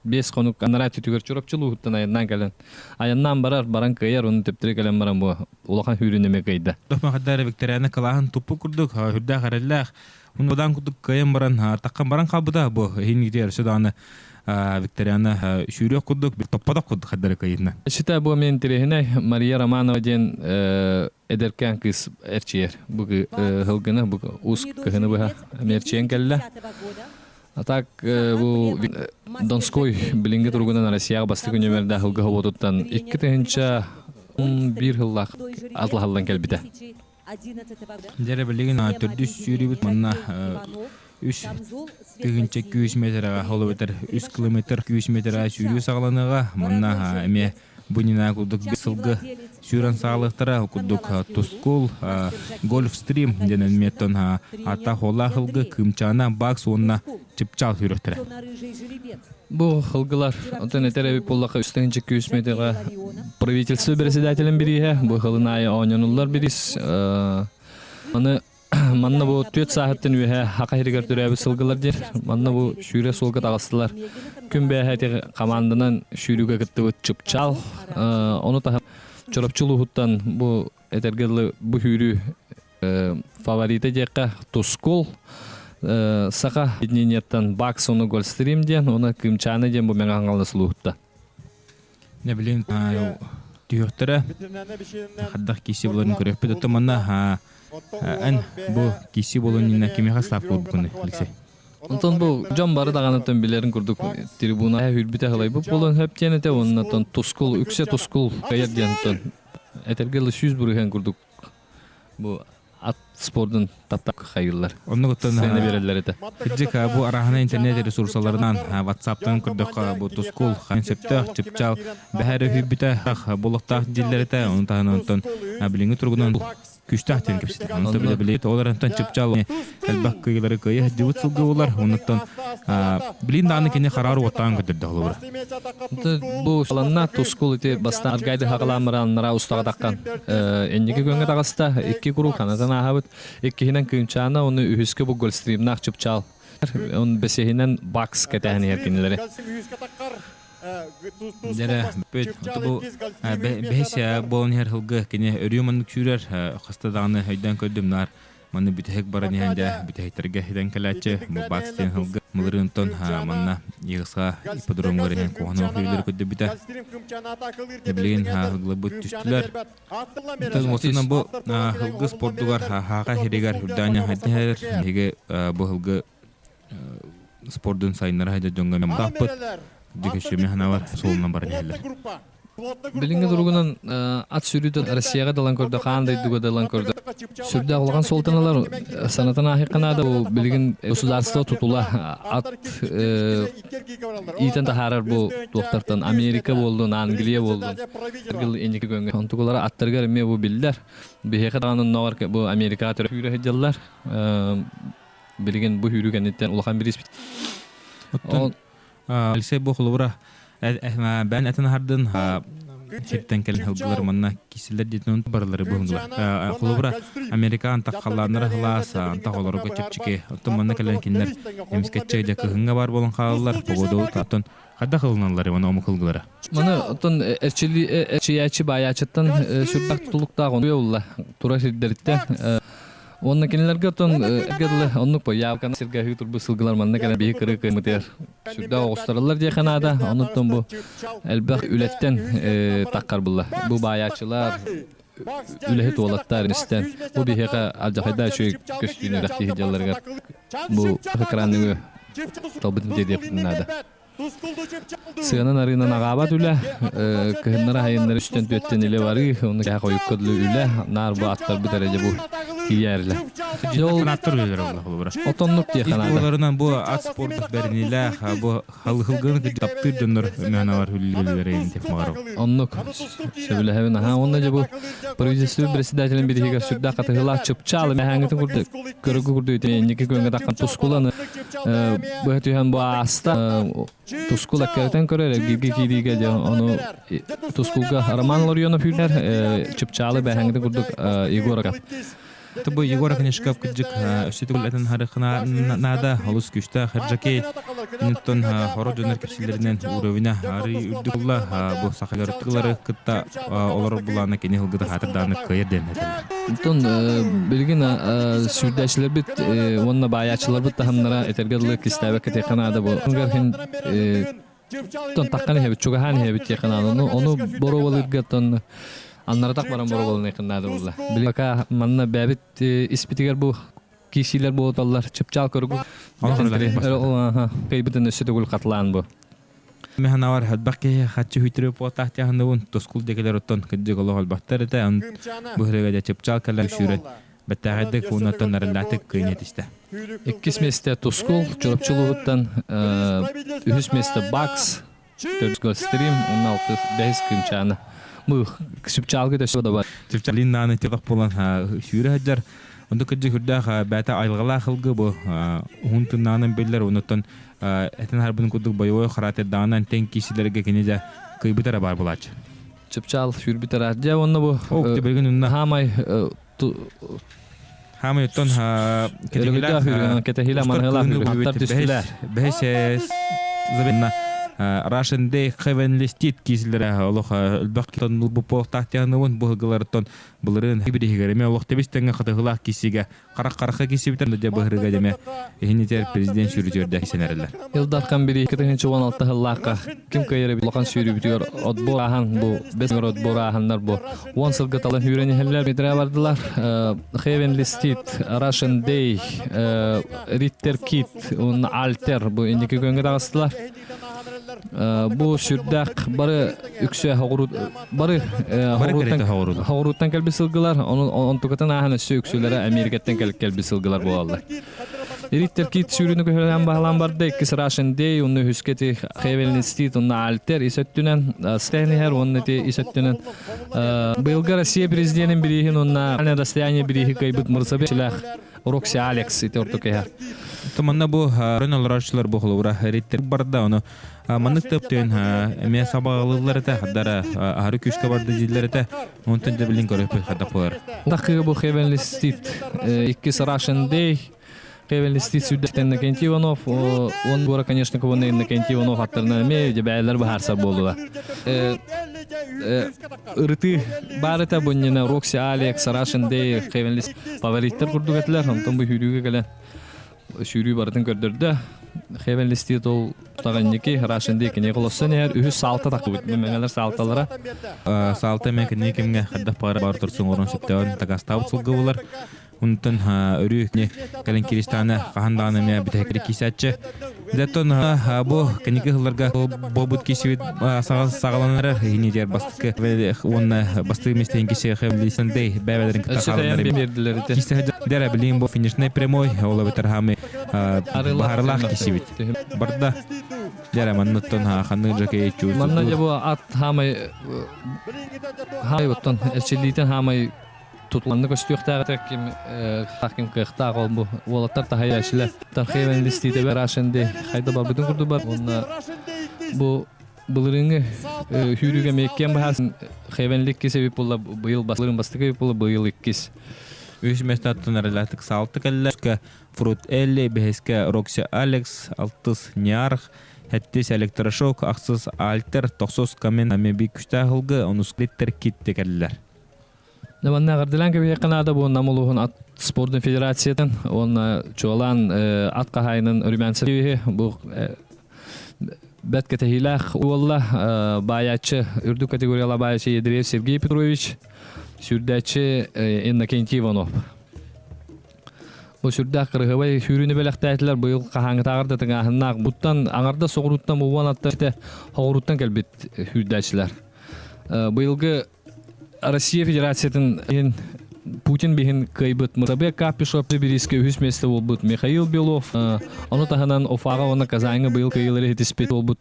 B: 5 хонук анараа түтүгэр Чурапчы улууһуттан айаннаан кэлэн айаннаан барар, баран кыайар, ону төптөрү кэлэн баран бу улахан хүүрүн эмиэ кыайда.
A: Махадара Викториана кылааһын туппут курдук үрдээх эрэллээх Удаан курдук кыайан баран таххан баран хаалбыта бу иһин ити өссө даҕаны Викториана сүүрүөх курдук топпотох курдук хардары кыайынна.
B: Считай бу мен интересинэй Мария Романова диэн эдэркээн кыыс эрчийэр. Бу һылгыны бу уус кыһыны быһа эрчийэн кэллэ. А так бу Донской билиҥҥи туругунан Россияҕа бастакы нүөмэрдээх һылгы хобуотуттан 2001 сыллаах атлаһыллан кэлбитэ.
A: Дьэ билигин төрдүс сүүрүүбүт манна үс тыһыынча күүс метрэҕэ ол эбэтэр үс километр күүс метрэҕэ сүүрүү саҕаланыаҕа. Манна эмиэ бу нина курдук сылгы сүүрэн саҕалыахтара курдук Тускул, Гольфстрим диэн эмиэттэн ааттаах уоллаах ылгы Кыымчаана, Бакс уонна Чыпчаал сүүрүөхтэрэ.
B: Бу ылгылар, оттон этэр эбит буоллахха үстэн күүс метрга правительство председателин бирииһэ, бу хылын аайы оонньонуллар бириис. Аны манна бу түөрт сааһыттан үөһэ хака сиригэр төрөөбүт сылгылар диир. Манна бу сүүрэ суолга таҕыстылар. Күн бээһэ команданан сүүрүүгэ кыттыбыт Чыпчаал. Ону таһынан Чурапчы улууһуттан бу этэргэ дылы бу сүүрүү фаворита диэххэ Тускул саха объединениеттан Бакс уну Гольстрим диэн уна Кыымчааны диэн бу Мэҥэ Хаҥалас улууһутта.
A: Не билин түһүөхтэрэ хардах киси боларын көрөппүт оттон манна эн бу киси болун инна кимиэхэ ставка уурбуккунуй Алексей?
B: Онтон бу дьон бары даҕанытын билэрин курдук трибуна үрбүтэ хылайбыт буолан хөп диэн этэ уонна Тускул үксэ Тускул кайар диэн этэргэ 100% курдук Бу ат спордун таптап хайыыллар.
A: Оннугуттан
B: Сыана биэрэллэр этэ.
A: Кырдьык, бу араһына интернет ресурсаларынан WhatsApp-тан көрдөххө бу тускул сөптөөх чыпчаал бэһэр үһүйбүтэ болохтаах дииллэр этэ. Ону таһынан онтон билиҥҥи туругунан күүстээх диэн кэпсэтэр. Онтон билэ билэ ол эрэнтэн чыпчаал элбэх кыйылары кыайа сылдьыбыт сылгы буолар. Оннуттан билин дааны кини хараар уоттаан көтөрдө холобура.
B: Бу аланна тускул ити бастаан аргайды хагалаан баран нара устаға таққан. Энники көңгө таҕыста икки куруук ханатан ааһабыт. Иккиһинэн кыымчаана, оны үһүскэ бу гольстримнаах чыпчаал. Он бэсиһинэн бакс кэтэһэн иһэр кинилэри.
A: Дьэрэ, бүт, бу бэһис буолан иһэр сылгы кини өрүү маннык сүүрэр, хаста даҕаны өйдөөн көрдүм наар Манна бүтэһик баран иһэн дьэ бүтэһиктэргэ хитэн кэлээччи бу Бакс диэн сылгы мылырыынтан манна Иисуса ипподромугар иһэн куһаҕан үһүлэри көрдөбүтэ. Билигин сылгыларбыт түстүлэр. Оттон уопсайынан бу сылгы спордугар хааха иһиригэр үрдээн хайдан иһэр. Биһиги бу сылгы спордун сайыннара сылдьар дьоҥҥо мамтаахпыт. Дьүкүшүмэ санаабар суолунан баран иһэллэр.
B: Билиҥҥи туругунан ат сүүрүүтэ Россияҕа далан көрдө, хаан дойдуга далан көрдө. Сүрдээх улахан суолтаналар санатан ааһыахха наада. Бу билигин государство тутула ат иитэн таһаарар бу туохтартан Америка буоллун, Англия буоллун. Инники көҥҥө. Онтукулара аттарыгар эмиэ бу биллэр. Биһиэхэ даҕаны оннооҕор бу Америкаҕа төрүүрэ сылдьаллар. Билигин бу сүүрүү кэнниттэн улахан бириис.
A: Оттон Алексей бу холобура бээн этин аһардын сиртэн кэлин сылгылар манна киселлер диэтин барылары быһындылар. Холобура Америка антах халлааннара хылаас, антах олорго чэпчэки. Оттон манна кэлэн кинилэр эмискэччи дьэ кыһыҥҥа баар буолан хаалаллар. Погода оттон хайдах ылыналлар ивана омук ылгылара?
B: Маны оттон эрчийээччи баайааччыттан сүрдээх тутулуктаах улла тура сирдэриттэн Уонна кинилэргэ оттон эргэ дылы оннук бу яабканы сиргэ аһыы турбут сылгылар манна кэлэн биһи кырыы кыыммытыгар сүрдээх оҕустараллар диэххэ наада. Онуттан бу элбэх үлэттэн таххар булла. Бу баайааччылар, үлэһит уолаттар истэн бу биһиэхэ алдьархайдаах үчүгэй көстүүнү үрэхтии сылдьалларыгар бу экран талбытын тиэрдиэхпитин наада. Сыанан арыынан аҕаабат үлэ, кыһыннары айыннары үстэн түөттэн илэ барыы, ону кэһэ хойукка дылы үлэ, наар бу аттарбыт эрэ дьэ бу тиийээрлэ. Жол
A: Фанаттар үлэлэр олла холобура.
B: Отоннук
A: Ис
B: диэххэ наада.
A: буоларынан бу ат спорт бэриниилээх, бу халыһылгыны кырдьык таптыыр дьоннор мөһөналар үлэлэрэ интих маҕаров.
B: Оннук сөбүлэһэбин аха уонна дьэ бу правительство председателин бириһигэр сүрдээх хатыһыылаах чыпчаал мэһээҥҥитин курдук көрөгү курдук ити инники күөҥҥэ таххан тускуланы быһа түһэн бу ааста тускул эккирэтэн көрөр эргииргэ киириигэ дьэ ону тускулга Роман Ларионов үүнэр чыпчаалы бэһээҥҥитин курдук Егор Акап
A: Бу Егор Оконешков кырдьык өссө төгүл этэн харыхына наада олус күүстээх Жакей инуттан хоро дьоннор кэпсииллэринэн уровня арый үрдүк буолла бу сахалар тыллары кытта олорор булаана кини ылгыта хаатырдааны кыайар диэн этэллэр.
B: Онтон билигин сүүрдээччилэрбит уонна баайааччыларбыт таһымнара этэргэ дылы кистээбэккэ тиэххэ наада бу. Тон таххан иһэбит, чугаһаан иһэбит диэххэ наада. Ону, ону боруобалыырга тон аннаратах баран боруобаланыахха наада буолла. Били пока манна бэбит испитигэр бу киисиилэр буолуталлар чыпчаал көрүгү кыйбытын өссө төгүл хатылаан бу.
A: Механавар элбэх киһи хаччы хүйтүрү буотаах тиһаныбын тускул декелер оттон кырдьык олох элбэхтэр этэ он быһырыга дьэ чыпчаал кэлэр сүүрэн бэттээхэйдик уунаттан арыллаатык кыйын этистэ.
B: Иккис миэстэ Тускул, Чурапчы улууһуттан, үһүс миэстэ Бакс, төрдүс Гольстрим, уонна алтыс бэһис Кыымчаана. Бу Чыпчаалга өссө да бар.
A: Чыпчаалин нааны тилах буолан сүүрэ сылдьар. Онто кырдьык үрдээх бэйэтэ айылҕалаах ылгы бу уһун тыннаанан биллэр онуттан этин харбын курдук боевой характердаанан тэҥ киисилэргэ кини дьэ кыйбыт эрэ баар булааччы.
B: Чыпчаал сүүрбүт эрэ. Дьэ уонна бу
A: Ок, билигин унна
B: хаамай
A: Хаамай оттон
B: кэтэһиилээх маныһылаах аттар түстүлэр.
A: Бэһис забенна Russian Day Heavenly State киисилэрэ олох элбэх тоннул бу буолтаахтыаныбын бу ыгыларыттан былырыын бириһигэр эме олох тэбис тэҥҥэ хатыһылаах киисигэ харах харахха киисибитен дьэ быһырыга деме иһинитер президент сүүрүтүөрдэ сэнэрэллэр.
B: Ил Дархан бири 2016 сыллаахха ким кыайар улахан сүүрүүбүтүгэр отбор ааһан бу бэс отбор ааһаннар бу 10 сылга талан үүрэн иһэллэр метрэ бардылар. Heavenly State, Russian Day, Ritter Kit, уонна Alter бу инники күөҥҥэ таҕыстылар. Бу сүрдээх бары үксэ бары хоҕурууттан кэлбит сылгылар, онтукатын ааһан өссө үксүлэрэ Америкаттан кэлбит сылгылар буолаллар. Риттер Кит сүүрүүнү көһөрөн баһылаан барда, иккис Russian Day, онно үһүскэ ти Heavenly State, онно Альтер ис өттүнэн Стэн иһэр, уонна ти ис өттүнэн быйылгы Россия президенин бирииһин уонна расстояние бирииһи кыайбыт Мырзабек Рокси Алекс ити ордук иһэр.
A: Манна бу рын олорооччулар бу холобура Риттер барда, ону маннык төптөөн эмиэ сабаҕалыыллар этэ, хардара аһары күүскэ барда дииллэр этэ. Онтон дьэ билин көрөппүт хайдах буолар.
B: Тахыга бу Heavenly State иккис Russian Day Heavenly State сүрдэхтэн Иннокентий Иванов он буора конечно кубаны Иннокентий Иванов аттарына эмиэ дьэбээлэр баһаарсар буолула. Ырытыы баар этэ бу Рокси Алекс, Russian Day, Heavenly фавориттар курдук этилэр. Онтон бу сүүрүүгэ кэлэн сүүрүү барытын көрдөрдө. Heavenly State ол таҕанньыки Russian Day кини холоссон иһэр үһүс саалта тахсыбыт. Мэҥэлэр саалталара.
A: Саалта эмэ кини кимҥэ хайдах баҕара бар турсун орон сөптөөн такастаабыт сылгы булар. Онтон өрүү кэлин Киристааны хаһан даҕаны эмиэ бүтэһиккэ киисээччи. Деттон бу кэнники сылларга буолбут киисибит саҕаланар иһинитигэр бастакы уонна бастакы миэстэтин киси Лисендей бэйэлэрин кытта хааллар кисе дэрэ билин бу финишный прямой ол эбэтэр хаамы баһарылаах кисибит барда дэрэ манныттан ханнык жакей чуус
B: Манна дьэ бу ат хаамай хаамай оттон эрчиллиитин хаамай тутуланны көстүөхтээх этэ ким ким кыахтаах ол бу уолаттар таһайааччылар Тархеевен листиитэ Рашенде хайда барбытын курдук бар уонна бу былырыҥҥы сүүрүүгэ меккен баһаас Хевенли иккис эбит буолла быйыл былырын бастакы эбит буолла быйыл иккис
A: Үс миэстэ эрэлээхтик саалты кэллэ. Фрут Элли, бэһискэ Рокси Алекс, алтыс Ниарх, хэттис Электрошок, ахсыс Альтер, тохсус Камен Амеби күстээх ылгы, онус Клиттер Китти кэллилэр.
B: Манна эҕэрдэлээн кэбиһиэххэ наада бу Нам улууһун ат спордун федерациятын уонна чуолаан ат хаһаайынын Румянцев бу бэрт кэтэһиилээх уолла баайааччы үрдүк категориялаах баайааччы Ядреев Сергей Петрович сүрдээччи Иннокентий Иванов. Бу сүрдээх кырыһыбай сүүрүүнү бэлэхтээтилэр быйыл хаһааҥҥытааҕар да тыҥааһыннаах буттан аҥарда соҕурууттан уон атта хоҕурууттан кэлбит сүүрдээччилэр. Быйылгы Россия Федерациятын иһин. Путин биһин кыайбыт Мырабек Капишев бириискэ үһүс миэстэ буолбут Михаил Белов, ону таһынан Уфаҕа уонна Казаньҥа быйыл кыайыылары ситиспит буолбут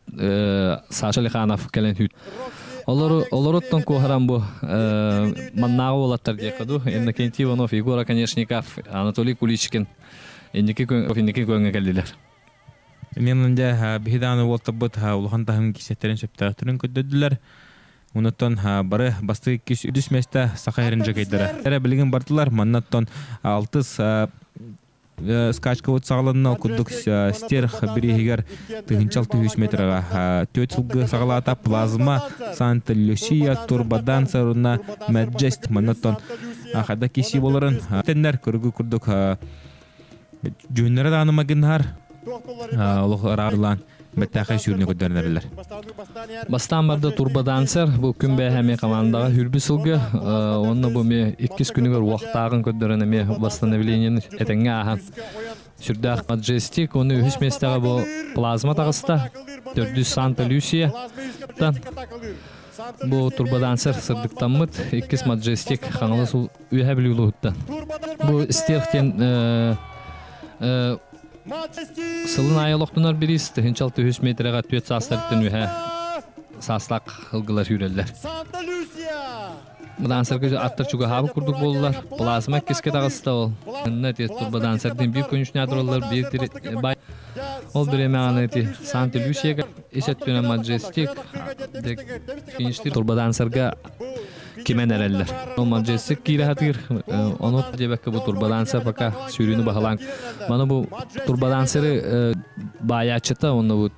B: Саша Лиханов кэлэн хүүт. Олоруттан куоһаран бу маннааҕы уолаттар диэххэ дуу, Иннокентий Иванов, Егор Оконешников, Анатолий Куличкин инники инники күөҥҥэ кэллилэр.
A: Мен дьэ биһи даҕаны уолтарбыт улахан таһым кисэттерин сөптөөхтөрүн көрдөрдүлэр. Онуттан бары бастакы иккис үдүс миэстэ Саха сирин жокейдара. Эрэ билигин бардылар. Маннаттан алтыс скачкабыт саҕаланна курдук стерх бирииһигэр 1600 метрга түөрт сылгы саҕалаата плазма Санта Люсия Турбадан саруна Маджест маннаттан хада киси боларын теннер көргү курдук Дьүһүннэрэ даҕаны майгыннаһар, олох ыраарлаан бэртээхэй сүүрүнү көрдөрөнөрүлэр.
B: Бастаан барда турбодансер бу күн бэйэһэ эмиэ командаҕа хүрбү сылгы уонна бу эмиэ иккис күнүгэр уохтааҕын көрдөрөн эмиэ восстановлениены этэҥҥэ ааһан сүрдээх маджестик уонна үһүс миэстэҕэ бу плазма таҕыста төрдүс Санта Люсия бу турбодансер сырдыктаммыт иккис маджестик Хаҥалас Үөһээ Бүлүү улууһуттан. Бу стерх диэн сылын аайы олохтонор бириис 1600 метрэҕэ түөрт саастарыттан үөһээ саастаах ылгылар сүүрэллэр. Бадансарга аттар чугаһаабыт курдук буоллулар. Плазма иккискэ таҕыста ол. Онно ити турбодансардын биир конюшня тураллар, биир бай. Ол бириэмэҕэ ити Санта-Люсияга ис өттүнэн Маджестик фиништир турбодансарга кимэн эрэллэр. Маджестик киирэ сатыыр, ону диэбэккэ бу турбодансер пока сүүрүүнү баһылаан. Маны бу турбодансеры баайааччыта уонна бу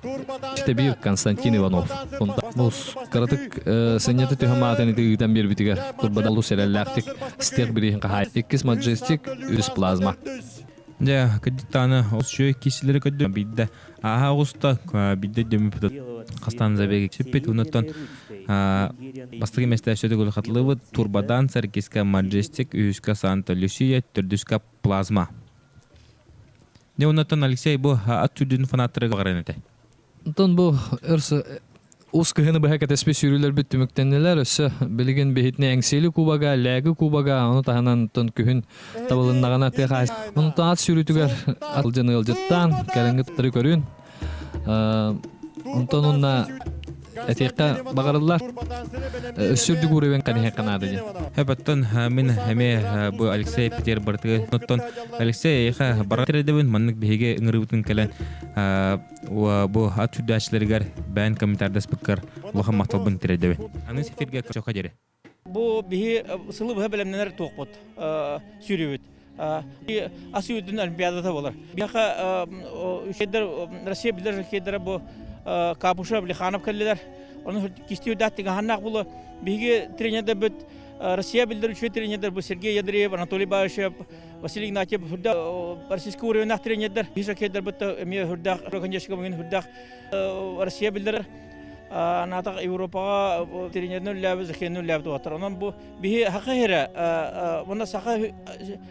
B: биир Константин Иванов. Бу кыратык сынньаты түһэн маатын ити ыытан биэрбитигэр турбодан олус эрэллээхтик стерх бирииһин хаһаай. Иккис Маджестик, үс плазма.
A: Дьэ, кырдьыктааны ол сүө киисилэри көрдүм. Биирдэ ааһа оҕуста, биирдэ дөмүппүт хастаан забеги сиппит. Онуттан бастакы миэстэ өссө төгүл хатылыбыт. Турбадан, Саргиска, Маджестик, үһүскэ Санта Люсия, төрдүскэ Плазма. Дьэ, онуттан Алексей бу ат сүүрдүүтүн фанаттарыгар баҕаран этэ.
B: Онтон бу өр ус кыһыны быһа кэтэспит сүүрүүлэрбит түмүктэннилэр. Өссө билигин биһитини Эҥсиэли кубога, Лээги кубога, ону таһынан онтон күһүн табылыннаҕына тыа хаһаайыс. Онтон ат сүүрүүтүгэр сылдьан ыалдьыттаан, кэлиҥҥи туттары көрүүн. Онтон уонна этиэххэ баҕарыллар. Өссө үрдүк уровень каниһиэххэ наада диэн.
A: Эбэттэн мин эмиэ бу Алексей Петер бартыгы оттон Алексей эйиэхэ бара тирэдэбин маннык биһиги ыҥырыыбытын кэлэн бу ат сүүрдээччилэригэр бэйэн комментардаспыккар улахан махталбын тирэдэбин. Аны эфиргэ көрсөххө диэри.
C: Бу биһи сылы быһа бэлэмнэнэр туохпут сүүрүүбүт. Ас үүтүн олимпиадата болар. Биһиэхэ үчүгэйдэр Россия билэр хоккейдара бу Капушев, Лиханов кэллилэр. Оны кистии үрдээх тыҥаһаннаах буолуо. Биһиги тренердэрбит Россия биллэр үчүгэй тренердэр бу Сергей Ядреев, Анатолий Баишев, Василий Игнатьев үрдээх российский уровеннаах тренердэр. Биһиги хоккейдэрбит эмиэ үрдээх, конечно, бүгүн үрдээх Россия биллэр анаатах Европаҕа тренерин үллээбит, Захенин үллээбит уолаттар. Онон бу биһи саха иһэрэ уонна саха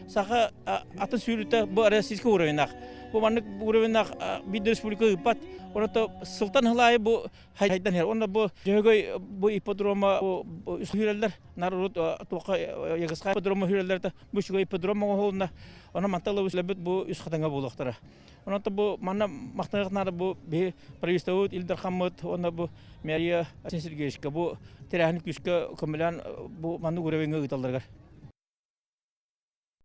C: саха атын сүүрүүтэ бу российский уровеннаах. Бу маннык уровеннаах биир да республика ыыппат. Онон сылтан сыл аайы бу хайдан иһэр. Онно бу Дьөһөгөй бу ипподрома сүүрэллэр. Народ туохха Ягыска ипподрома сүүрэллэр бу үчүгэй ипподром оҥоһулунна. Онон мантан ыла бу үс хатыҥа буолуохтара. Онон бу манна махтаныах наада бу биһи правительствобут Ил Дархаммыт уонна бу мэрия Сергеевичка бу тэрээһин күүскэ көмөлөөн бу маннык уровеньга ыыталларыгар.